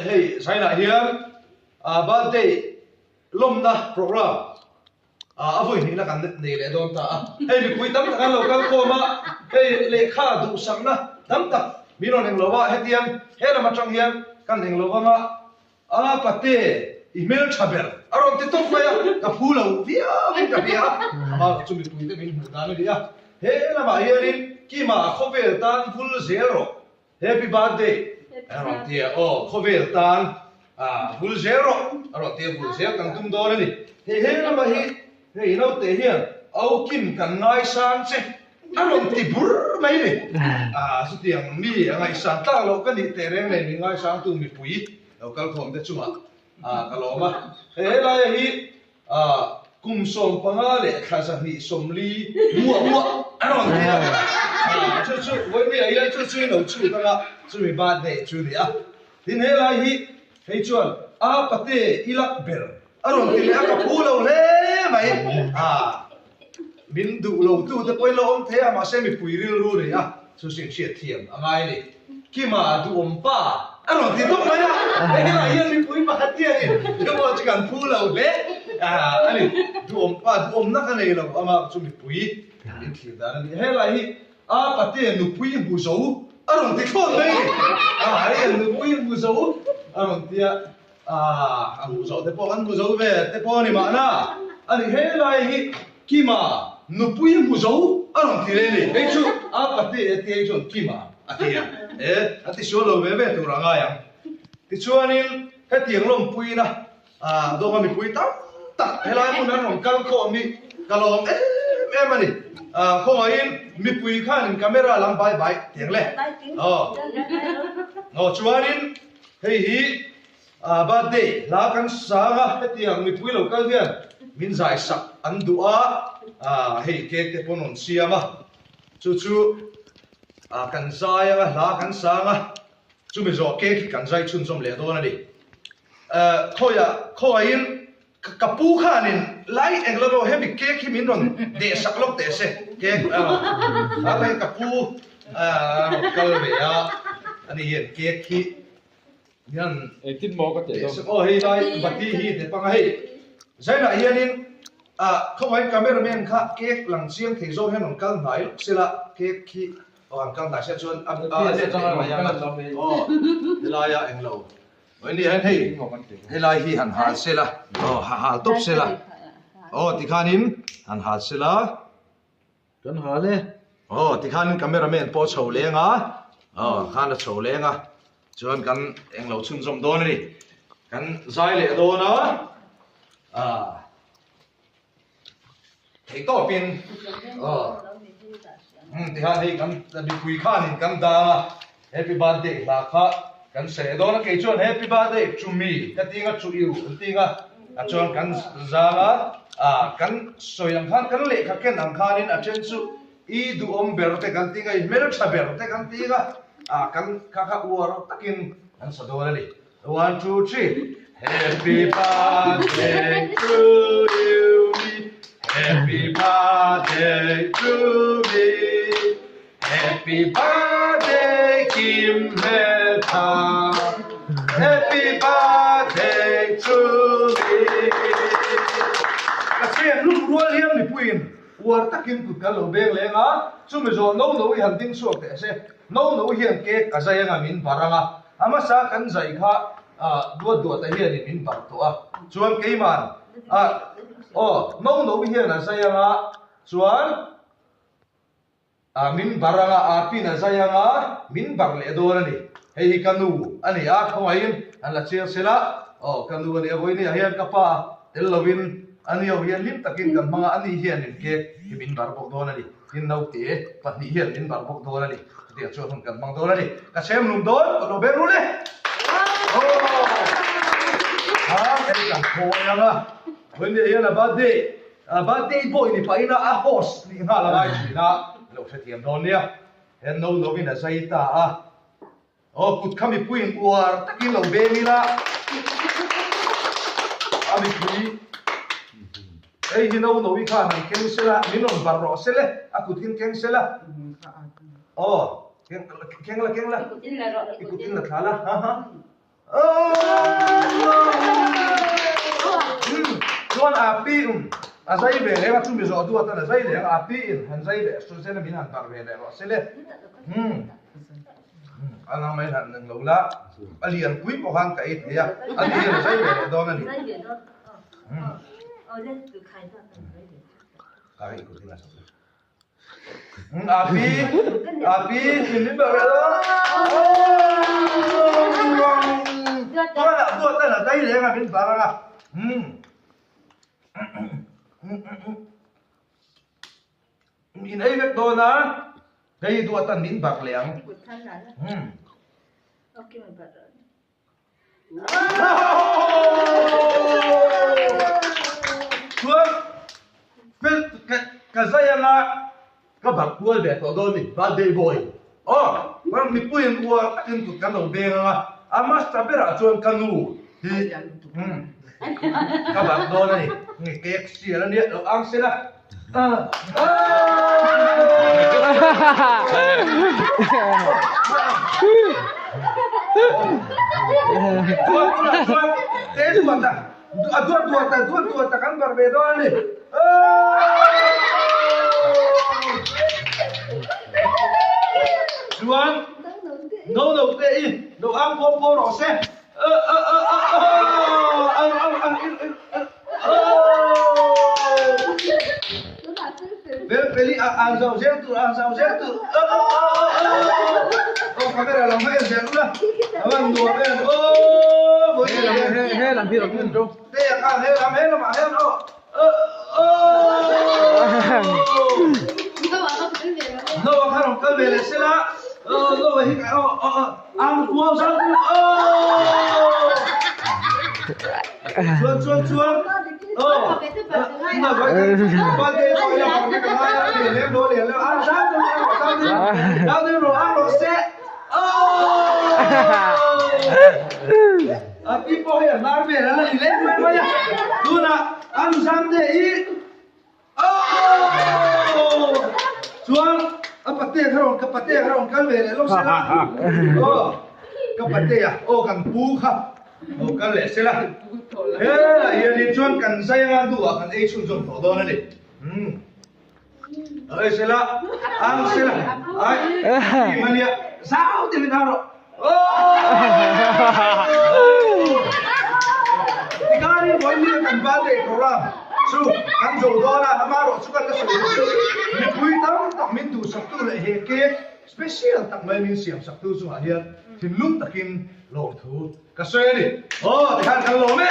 hei Zainah hian birthday lawmna program a vawi hnihna kan nei leh dawn ta a. Hei mipui tam tak an lo kal khawm a, hei lehkha duhsakna tam tak min rawn eng lo va, hetiang he lam atang hian kan eng lo vang a, A pate i hmeltha ber a rawn ti tawp mai a, ka phu lo viauin ka hria a, amah chu mipui te min hmuh dan a ni a, he lamah hianin Kima khawvel tan vul zel rawh, Happy birthday a rawn ti a, aw khawvel tan vul zel rawh a rawn ti a, vul zel kan tum dawn a ni. Hei he lamah hi hei naute hian Au Kim kan ngaisang che a rawn ti bur mai ni. Chutiang mi a ngaihsan tlak loh ka nih teh reng nei min ngaisangtu mipui lo kal khawm te chungah ka lawm a. Hei helaia hi kum 15 leh thla 240 muah muah a rawn ti a. Chu chu vawinia hian chu chu in lo chhut anga chumi birthday chu ni a. Tin helai hi hei chuan a pate i lak ber A rawn ti leh a, ka phu lo hle mai. Min duh lo tu te pawhin lo awm thei a, mahse mipui rilru nei a, chu chu inhriat thiam a ngai a ni. Kima duhawm pa a rawn ti tawp mai a, hengah hian mipui pakhat hianin chu pawh chu kan phu lo hle a ni. Duhawm pa, duhawmna ka nei lo, amah chu mipui min thlir dan a ni. Helai hi a pate nupui hmu zo a rawn ti thlawt mai a ni. Hei nupui hmu zo a rawn ti a. A hmuh zawh te pawh kan hmu zo ve te pawh a ni mahna a ni. He lai hi Kima nupui hmu zo a rawn ti leh a ni. Hei chu a pate a tia hi chuan Kima a ti a, e a ti sual lo ve ve tur a ngai ang. Tichuanin hetiang lawmpuina dawnga mipui tam tak helai hmun an rawn kal khawm hi ka lawm em em a ni. Khawngaihin mipui khanin camera lam bai bai tiang le. Aw chuanin Hei hi birthday hla kan sang a, hetiang mipui lo kal hian min zai sak an duh a, hei cake te pawh an rawn siam a, chu chu kan zai anga hla kan sang a, chumi zawh cake hi kan zai chhunzawm leh dawn a ni. Khawiah khawngaihin ka pu khanin lai eng lo hemi cake hi min rawn deh sak lawk teh se, cake a ka pu a rawn kal ve a, ani hian cake hi hian Engtin maw ka teh dawn? Aw hei lai bati hi teh panga hei zainah hianin ah khawngaih cameraman kha cake lang chiang thei zawk hian rawn kal hnai lawk sela cake khi aw han kal hnai sia chuan a let leh mai ang a aw helaia englo Eng ni hian hei helai hi han hal sela aw ha hal tawp sela aw tikhanin han hal sela. Kan hal e. Aw tikhanin camera man pawh a chho leng a, aw khan a chho leng a, chuan kan englo chhunzawm dawn a ni. Kan zai leh dawn a, ah theihtawpin aw umm tikhan hei kan mipui khanin kan dang a, happy birthday hla kha kan sawi dawn a, kei chuan happy birthday to me ka ti ang a, to you an ti ang a. A chuan kan zang a, ah kan sawi ang khan kan lehkha ken ang khanin a then chu i duhawm ber te kan ti a, i hmeltha ber te kan ti a, ah kan kha kha uar takin kan sa dawn a ni. One two three Happy birthday to you Happy birthday to me Happy birthday Kim Hmeltha Happy birthday to me Ka chhiat lum rual hian mipuiin uar takin kut kan lo beng leng a, chumi zawh no no i han ding chhuak teh se, no no hian cake a zai anga min bar anga, a hmasa kan zai kha duat duat a hianin min bar tawh a, chuan keiman aw no no hian a zai anga chuan A min bar anga a pin a zai anga min bar leh dawn a ni. Hei hi ka nu a ni a, khawngaihin an la chiang sela aw ka nu a ni a, vawiin ah hian ka pa tel lovin a ni ho hian hlim takin kan hmang a, ani hian in cake hi min bar bawk dawn a ni, tin naute pahnih hian min bar bawk dawn a ni, chutiang chuan hun kan hmang dawn a ni. Ka chhem lum dawn, ka lo beng rul e. Aw ha hei kan khawi anga vawiin ah hian a birthday A birthday boy ni pahin a host nih nghal a ngai thin a, lo hrethiam dawn nia. He no lovin a zai ta a, aw kut kha mipuiin uar takin lo beng ila, a mipui hei hi no no i khan han keng sela, min rawn barh rawh sele, a kut hin keng sela, aw keng la keng la, i kut in la thla la, ha ha. Aww. a pi in a zai ve leng a chumi zawh duat a zai leng a pi in han zai leh su sela min han bar ve leh rawh se le. Umm a nang mai han eng lo la a lian pui pawh khan ka ei thei a a ni hian a zai ve leh dawn a ni. Umm ka rei kut in a sak le. Umm a pi a pi min min bar ve dawn a duat a zai leng a min bar anga umm. In ei vek dawn a, hei duat a min barh leh ang. Chuan fel ka zai anga ka barh kual ve tawh dawn ni, birthday boy. Aw, mipuiin uar takin kut kan lo beng anga, a master berah chuan ka nu hi ka barh dawn a ni. Cake sial a nia lo ang sela. Chuan no no te i lo ang pawm pawm rawh se. Felfeli a an zau zel tur an zau zel tur aw camera lam kha en zel ula a van nuam em aw vawi he he lam hi rawn en rawh te a khan he lam he lamah hian aw no a kha rawn kal ve leh sela no a hi aw ang kuau zau tur aw Chuan chuan chuan aw na vai vai te pawh ila ang ka ngai a lian lem lo lian lem ang zau deuh ang zau deuh zau deuh rawh ang rawh se aw a pi pawh hei a hnar vel a la ni lem mai mai a tunah an zam te hi aw chuan a pate kha rawn ka pate kha rawn kal ve leh lawk sela aw ka pate a aw kan pu kha lo kal leh sela helaiah hianin chuan kan zai anga hnuah kan ei chhunzawm tawh dawn a ni umm ei sela ang sela ai ti mania zau deuhin a rawh Tikhanin vawiin kan birthday program chu kan zo dawn a, amaherawh chu kan la sawi lo chu mipui tam tak min duhsaktu leh he cake special tak mai min siamsaktu chungah hian thinlung takin lawmthu ka sawi a ni. Aw tikhan kan lawm e.